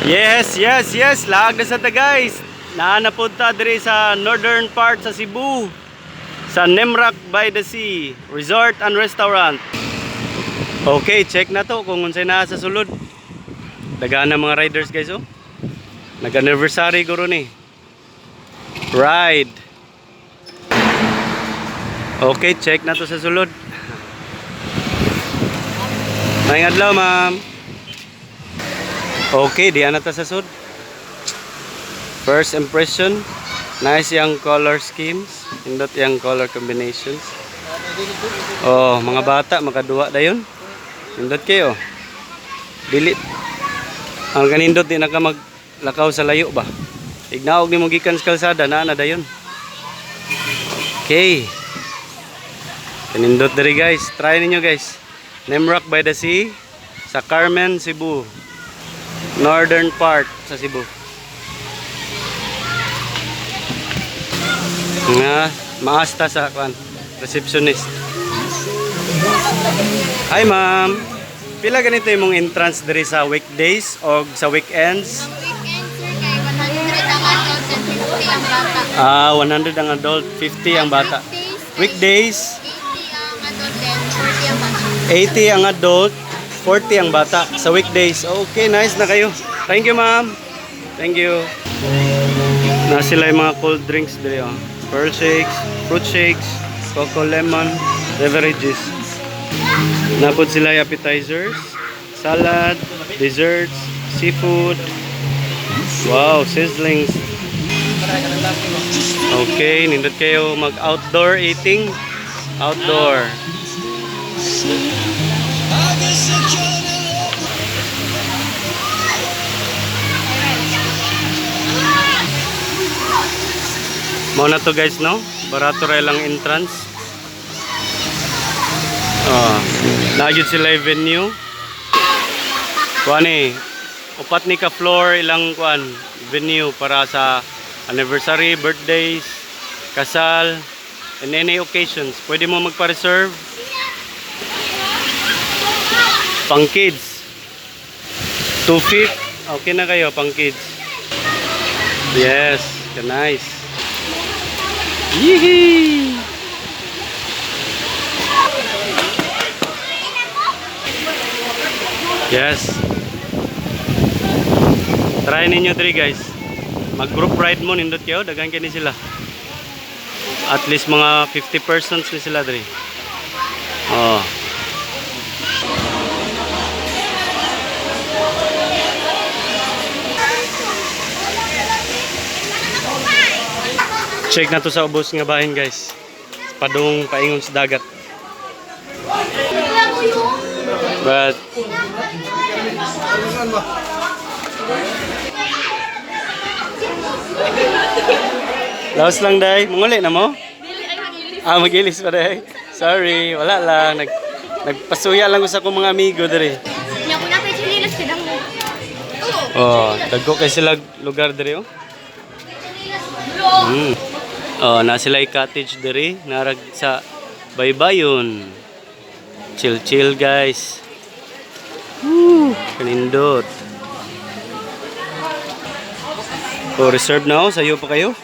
Yes. Laag na sa ta, guys. Naa na pud ta diri sa northern part sa Cebu. Sa Nemrac by the Sea Resort and Restaurant. Okay, check na to kung unsay naa sa sulod. Daghan na mga riders, guys, oh. Nag-anniversary guro ni. Ride. Okay, check na to sa sulod. Maayong adlaw, ma'am. Okay, diha na ta sa sud. First impression, nice yung color schemes, nindot yung color combinations. Oh, mga bata makaduwa dayon. Nindot kayo. Dili ang kanindot, di na ka maglakaw sa layo ba. Ignaog nimo gikan sa kalsada na na dayon. Okay. Kanindot diri, guys. Try ninyo, guys. Nemrac by the Sea sa Carmen, Cebu. Northern part sa Cebu. Nga maasta sa kwan, receptionist. Hi, ma'am. Pila ganito imong entrance diri sa weekdays o sa weekends? Ang weekend, sir, kay 100 ang adult and 50 ang bata. Ah, 100 ang adult, 50 ang bata. Weekdays, Weekdays, 80 ang adult and 40 ang bata. 80 ang adult, 40 ang bata sa weekdays. Okay, nice na kayo. Thank you, ma'am. Thank you. Na sila yung mga cold drinks diri oh. Pearl shakes, fruit shakes, coco lemon, beverages. Naa pod sila yung appetizers, salad, desserts, seafood. Wow, sizzlings. Okay, nindot kayo mag-outdoor eating. Outdoor. Mao na to, guys, no? Barato ra lang entrance. Oh, naa gyud sila yung venue. Kuan ni, upat ni ka floor ilang kuan venue para sa anniversary, birthdays, kasal, and any occasions. Pwede mo magpa-reserve. Pang kids. 2 feet. Okay na kayo, pang kids. Yes, nice. Yee! Yes. Try ninyo diri, guys. Mag group ride mo, nindot kayo, daghan kini sila. At least mga 50 persons ni sila diri. Oh. Check na to sa ubos nga bahin, guys. Padung paingon sa dagat. But laos lang, day. Manguli na mo? Ah, mag-ilis pa, day. Sorry, wala lang. Nagpasuya lang ko sa akong mga amigo diri. Nya ko na kay chinilas kay mo. Oh, dagko kay sila lugar diri oh. Oh, na sila cottage diri, narag sa baybayon. Chill chill, guys. Woo, kanindot. Oh, reserve na oh, sayo pa kayo.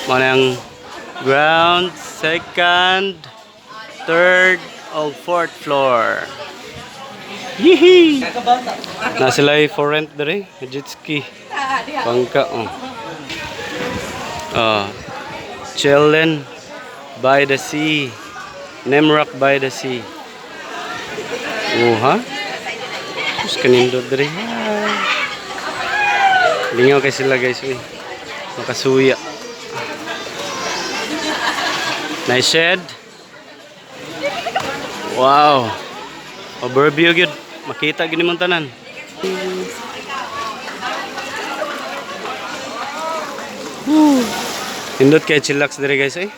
Mao na ang ground, second, third, o fourth floor. Yee! Na sila ay for rent diri, jet ski. Bangka oh. Oh. Chillin by the sea. Nemrac by the Sea. Oh ha? Sus, kanindot diri. Ah. Lingaw kay sila, guys, uy. Makasuya. Nice shed. Wow. Overview gyud. Makita gyud nimong tanan. Woo. Nindot kay chillax dire, guys, eh.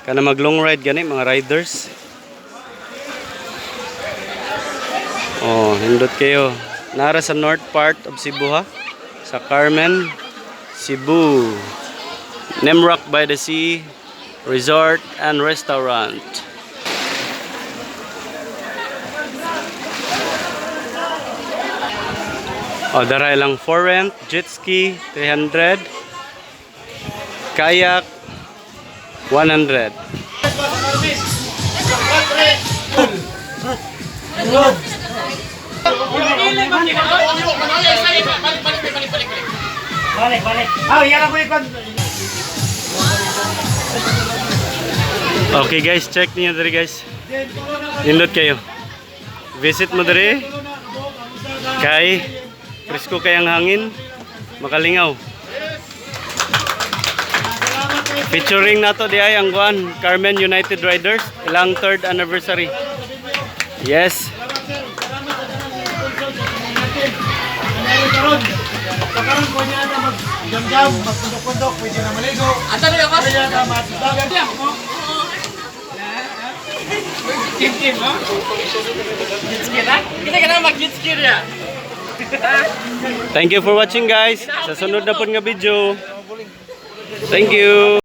Kana mag long ride gani mga riders. Oh, nindot kayo. Nara sa north part of Cebu ha. Sa Carmen, Cebu. Nemrac by the Sea Resort and Restaurant. O, dara ilang for rent, jet ski, 300. Kayak, 100. Balik, balik. Ah, yan ako ikon. Okay guys, check niyo diri, guys. Nindot kayo. Visit mo diri. Kay presko kay ang hangin, makalingaw. Featuring nato di ay ang kuan, Carmen United Riders, ilang third anniversary. Yes. Karon ko niya na mag-jam-jam, magpundok-pundok, pwede na maligo. Pwede na matdagan. Kim Kim, oh. Jet ski na? Kita ka na mag-jet ski na. Thank you for watching, guys. Sa sunod na pud nga video. Thank you.